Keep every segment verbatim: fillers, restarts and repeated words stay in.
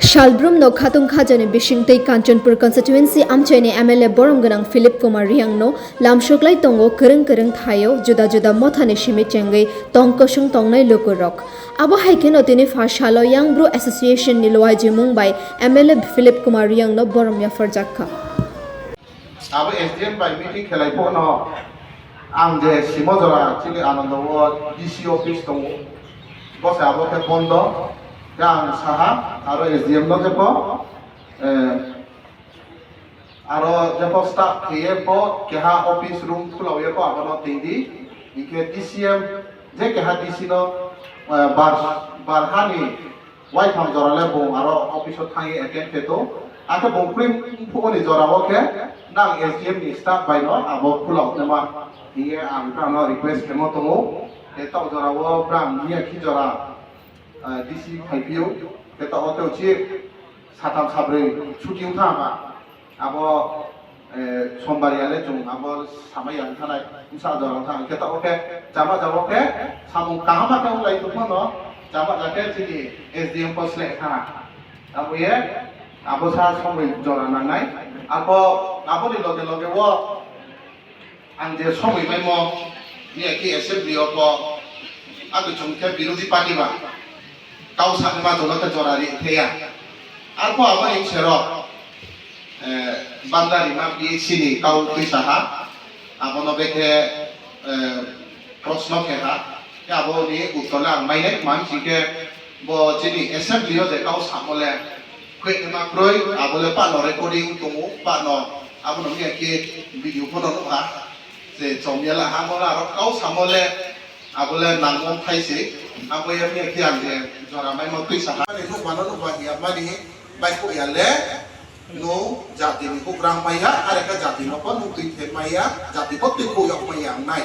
Salbrum no khatung khajani bisingtwi Kanchanpur constituency amchaini M L A borom gwnang Philip Kumar Riyang no lamsuklai tongo kwrwng kwrwng thaio juda juda mothani simi chengwi tong kosong tongnai lukurok. Abo hai kheno tini pha salo Young Bru Association ni luaijimung bai M L A Philip Kumar Riyang no borom yapharjak kha. Abo S D M bai meeting khelai phano ang je simo jora chini Anando o D C office tongo, bose abo khe bondo, khe ang saha aro S D M no jepho, eh, aro jepho staff kheye pho keha office room khulao ye pho abono twi di, hinkhe D C M je keha D C no, eh, bar, bar hani Waitham jora le bung aro office o thangwi attend khe to. Akhe bung kwrwi wngphukmani jora o khe nang S D M ni staff bai no abo khulok nima hiye ang brang no request khe mo tongo. Khe tok jora o brang miya khi jora, ah, D C phai phio. Khe tok o khe uchi satham sabrwi chuti wngkha ba. Abo, eh, sombar ya le chwng abo samai ya wngkha nai, bwsa jora wngkha, hwnkhe tabok khe chama jabo khe samung kaham khe wng lai tongphano, chama ja khe chini S D M po selek kha. Abo ye abo sa somoi jora nangnai. Abo, aboni loge loge o Ang je somoi paimo, miya khe assembly o pho, abo chwng khe birodhi party ba, kau sakni ma jora khe jora ri thaya. Arpho aboni bwsero, eh, Banda Rima P H C ni kau twi saha, abono bekhe, eh, proshno khe ha, khe aboni uttor le ang mainai, mani sing khe bo chini assembly o je kau samo le, Khuiknima kwrwi, abo le pano recording tongo, pano abono miya khe video phano nukha, je chomya la ha, mo le aro kau samo le, abo le nangmung thai se, abo ya miya khe ang je jora maimo twi saha. Ani nukmano nukba hiya mani, bai khuya le, no jati ni bugrang maya, are khe jati no pho nuk twi the maya, jati pho twi khuk yok maya ang nai.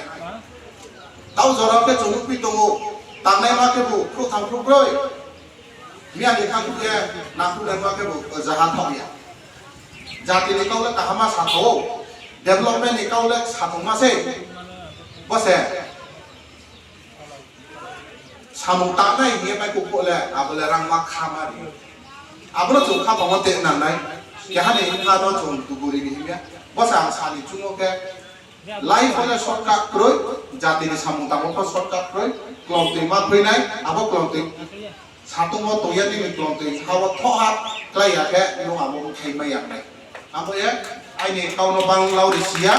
Tau jora khe chwng nukpi tongo, tangnai ma khe bo, khuk thang khuk broi. Miya ni kha khe nangkuk nangma khe bo jaha thok ya. Jati ni kau le kaham ma sa tho, development ni kau le sa tong ma se. Bo se samung tangnai hiye mai kuk le abo le rang ma kha ma ri. Abo no chwng kha tongma te nang nai. Keha ni wngkha no chwng duguri ni himya. Bo se ang sani chungo khe Life o le shortcut kwrwi, jati ni samung tangma pho shortcut kwrwi, klongtwi ma phwinai, abo klongtwi satung o tongya nini klongtwi ha o thoha klai ya khe nwng abo khai ma yang nai. Abo ye aini kau no bang lauri siya,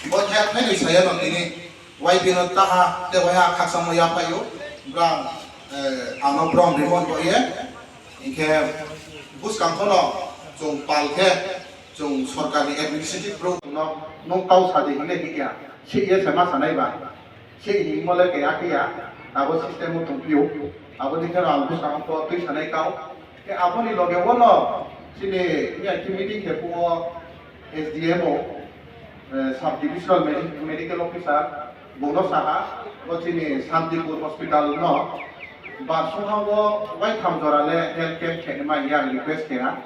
bo the phaini saya no tini Y B no taha te waiha khaksa mo ya phaio, brang, eh, ano brong rimon bo ye, Hinkhe bwskang phano chwng pal khe chwng sorkarni administrative bwrwk no nwng kau sa di hinle hikya, se ye se ma sanai ba, se himmo le keya khe ya, abo system o tongphio, abo ni kheno ang bwskango twi sanai kau. Khe aboni loge o no chini miya khe meeting khe phuo S D M O, eh, Sub Divisional Medi-, Medical Officer, bono saha, bo chini Santipur Hospital no, basungha o waitham jora le health camp khe ma yang request khe ha.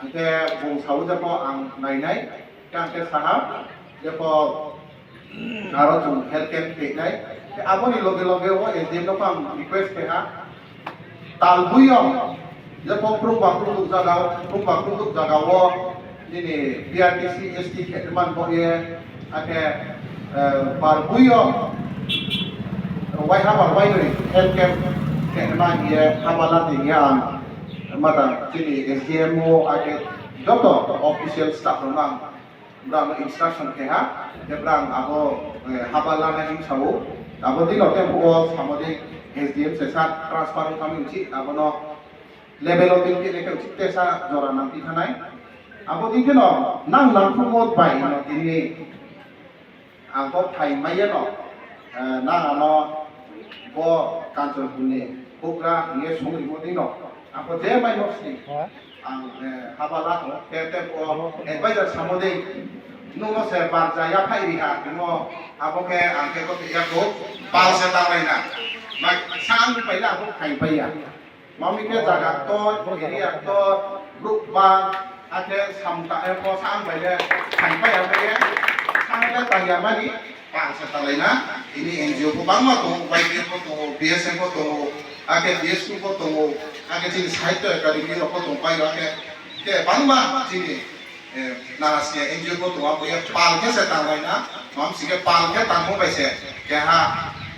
Angkhe bung sao jepho ang nainai, khe angkhe saha, jepho aro chwng health camp khe nai. Khe aboni loge loge o S D M no ang request khe ha. Tal buiyong, jepho krungba krungduk jaga, krungba krungduk jaga o nini B R T C S T khe man bo ye, akhe, eh, bar buiyong, wai haba wainwi health camp khe man ye, haba la di ya ang, mata chini S D M O, akhe joto official staff rok ang Brang no instruction khe ha, je brang abo, eh, haba lana himsa o, abo dino tempo o samodi S D M sesa transfer wngkha mi uchi, abono level o twi khe khe uchi tesa jora nang twi thanai. Abo di kheno nang nang phungo bai no tini ang kok thai maya no, eh, nang ano bo Kanchanpur ni bugra hinge song rimo dino, ang kok je mai no sini. Ang, eh, haba la tongo, khe tei bo advisor samo de, nwng no se bar ja ya phai ri ha, nwng no abo khe ang khe kok ya ko, pal se ta lai na. Mai sang pai la ko khai pai ya. Mami khe jaga to, area to, group ba, akhe sam ta e ko sang pai le khai pai ya pai ya. Sang le ta ya mani. Ang se talaina, ini N G O bo bangma tongo, Y B F bo tongo, B S F bo tongo, ake B S Q bo tongo, ake chini Sahitya Academy rok bo tongpai, ake ke bangma chini, eh, narasya N G O bo tongo, abo ya pal khe se tanglaina, mam si khe pal khe tangmo bai se keha,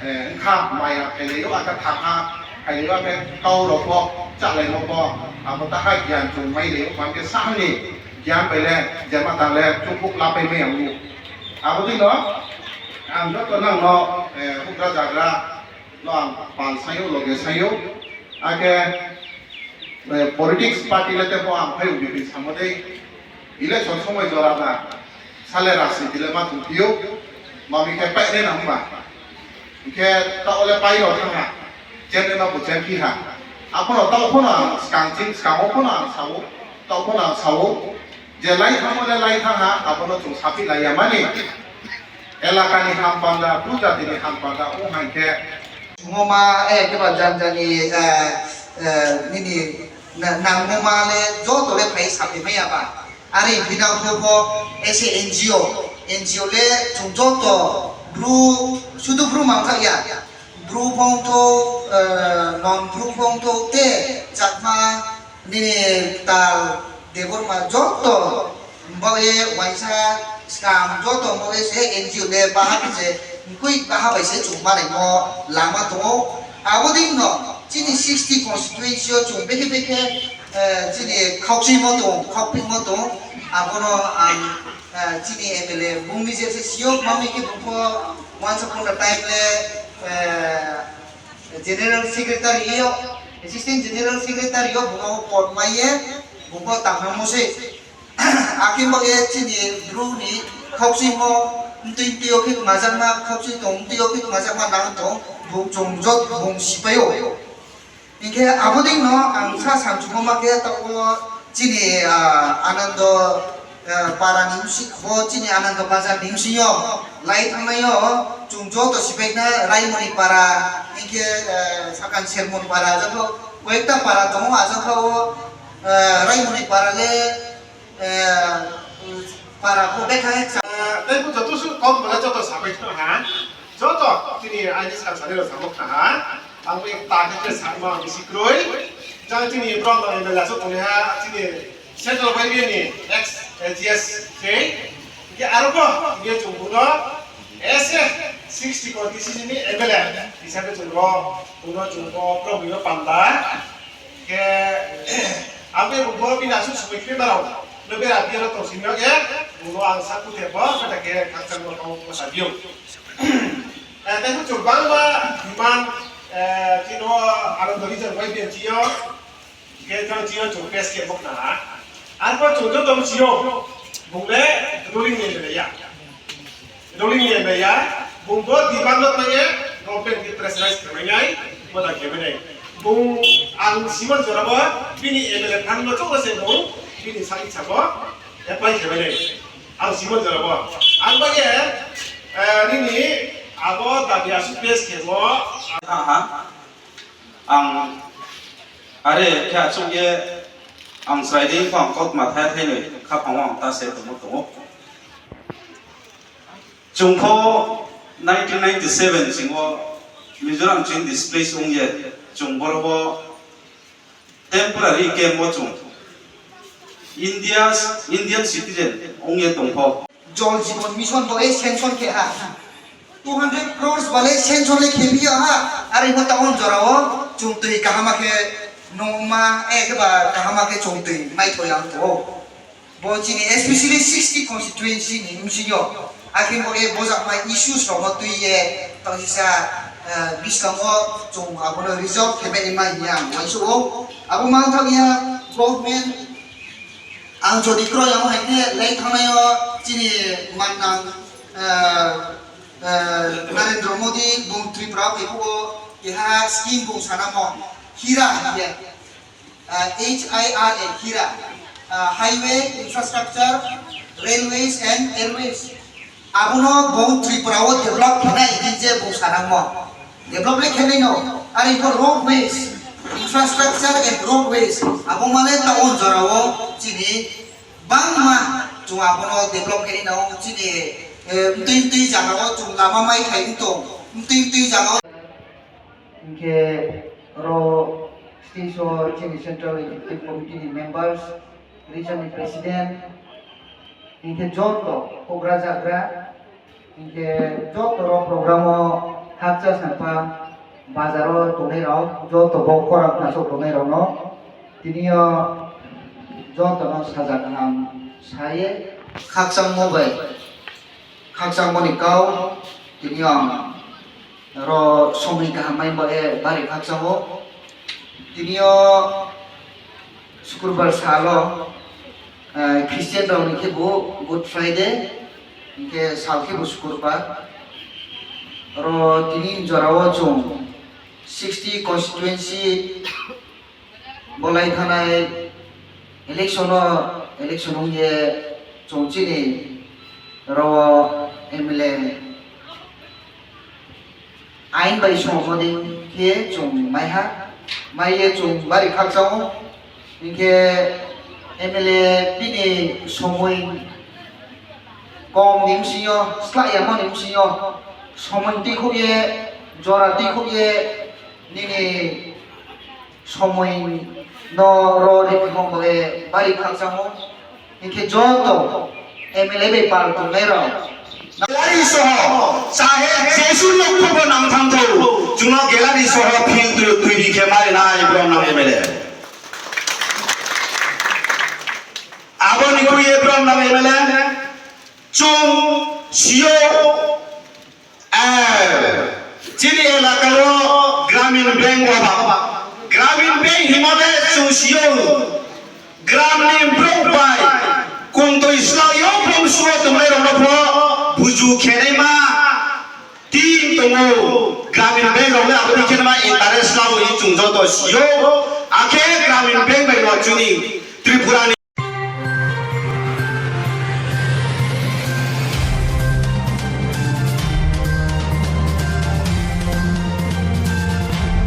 eh, wngkha maya phailaio, ake thakha phailaio, ake kau rok bo chalai rok bo abo taha giyan chung mai laio, mam khe sahani giyan bai le jema tang le chukuk lapai mai ang. Abo dino ang joto nangno, eh, hugra jagra no ang pal sayo, loge sayo. Ake, eh, politics party le tebo ang phayo bipin samo dei. Election somoi jora ba sale rajniti le ma thung phiyo. Mami khe paine na hwnba. Hingkhe ta ole pai rok thangha. Chen ema bo chen phiha. Aphano ta phano ang skang ching, skango phano ang sao. Ta phano ang sao. Je lai thangmo le lai thangha, abono chwng saphi lai ya mani. Elakani hampanda, Bru jatini hampanda wng hai khe. Chwngoma, eh, keba jani jani, eh, eh, nini na-, nangmoma le joto le phai saphi maya ba. Are bina bo bo ese N G O, N G O le chwng joto Bru, sudu Bru mangkha ya. Bru phone to, eh, non Bru phone to te Chakma nini tal Debbarma joto mbawi waisa skam joto mbawi se N G O le baha khe se mkui baha bai se chung manai mo lama tongo. Abo ding no chini sixty constituency o chung bekhe bekhe, eh, chini khokchimo tong, khokpikmo tong, abono ang, eh, chini M L A bungni je se siyok mami khe bungpho once upon a time le, eh, General Secretary yo, Assistant General Secretary yo bungno pot maiye, bungbo tangna mose. Akhe bo ye chini Bru ni khokchimo mtwi mtwi o khe majakma, khokchimo tong mtwi o khe majakma nang tong, bung chongjot, bung sipaio. Hingkhe abo ding no ang sa samchukma khe tabuk chini, ah, Anando, eh, para ni bisi, bo chini Anando Bazar ni bisingo lai thangnai o, chung joto sibaikna Raimoni para, hingkhe, eh, sakang Sermon para, joto koyekta para tongo, ajang kha o, eh, Raimoni para le, eh, para bo betha he sa. Eh, tei bo joto su kom bwla joto sabai thang ha, joto chini aini sa sari rok samok tha ha. Ang bai ta khe sa ma bisi kroi. Jang chini brom no M L A so tongha chini Central Y B A ni ex, eh, G S khe. Ke aro ko ye chung buno S A sixty constituency ni M L A hisabe chung ro buno chung ko problem no panda. Ke ang bai buno bina su sumai khe barau. No bera bia no tong simi ke buno ang sa ku te bo kata ke khakchang no tong ko sa bio. Eh, tei buchung bangma demand, eh, chino aro dori jang bai bia chio, ke jang chio chung pes ke bok na. Arpor chung joto chio, bung le ruling ni le ya. Ruling ni le ya, bung bo demand no tanya, government ni pressurize khe mai nai, bo da khe mai nai. Bung ang simon jora bo, bini M L A thang no chok se bung, bini sa icha bo, apply khe mai nai. Ang simon jora bo. Ang ba ye, eh, nini abo dabi asuk pes khe bo. Aha. Ang are khe achuk ye ang chwrai de ang kok ma thai thai noi kha phang ang ta se tongmo tongo. Chwng pho nineteen ninety-seven singo Mizoram chini displace wng ye chwng borok bo temporary camp o chwng India, Indian citizen wng ye tong pho. Jal Jeevan Mission bo e sanction khe ha. Two hundred crores bale sanction le khe biya ha. Are bo town jora o chwng twi kahama khe nongma e khe ba kahama khe chwng twi mai thoi ang tho. Bo chini especially sixty constituency ni bisingo. Akhe bo e bojakma issues rok no twi ye tong sisa, eh, biskango chwng abono resolve khe bai ma hiya ang uansuk o. Abo mang thang ya government Ang jodi kroi amo hai khe lai thangnai o chini mannang, eh, eh, Narendra Modi bung Tripura phai phuo keha scheme bung sanamo hira hiye, eh, H I R A hira, eh, highway infrastructure, railways and airways. Abono bo Tripura o develop khenai hwnwi je bo sanangmo. Develop le khenai no, are bo roadways, infrastructure and roadways, abo mane town jora o chini bangma chwng abono develop khenai no chini, Eh, mtwi mtwi jagao chwng lama mai khai wng tong, mtwi mtwi jagao. Hinkhe oro stage o chini Central Executive Committee ni members, region ni president, hinkhe joto kogra jagra, hinkhe joto rok program o hakcha sangpha bazar o tongnai rok, joto bo khorang nasok tongnai rok no tini o joto no saja kaham saye khakchangmo bai, khakchangmo ni kau tini o ang ro somoi kaham mai ba e bari khakchang o. Tini o Sukurbar salo, eh, Christian rok ni khe bo Good Friday, hinkhe sal khe bo Sukurbar. Oro tini jora o chwng sixty constituency bolai thanai election o, election wngye chwng chini ro M L A ain bai songmani khe chwng maiha, maiye chwng bari khakchangno. Hinkhe M L A bini somoi kom ni bsingyo, slai yamani bsingyo, somoi twikhukye, jora twikhukye nini somoi no ro rikmo bagwi bari khakchangno. Hinkhe joto M L A bai pal tongnai rok. Gallery soho, chahe jesu nokho bo nang thangthu, chwngno gallery soho field twi, twi khe mari nai brom nang M L A. Aboni khuye brom nang M L A, chwng sio, eh, chini elaka o Gramin Bank o ba, Gramin Bank himade chwng sio. Gram ni borok bai kongtoi slai o bumsuo tongnai rok no pho buju khenai ma tin tongo. Gramin Bank rok le aboni khe ma interest labo hi chwng joto sio. Akhe Gramin Bank bai no chini Tripura ni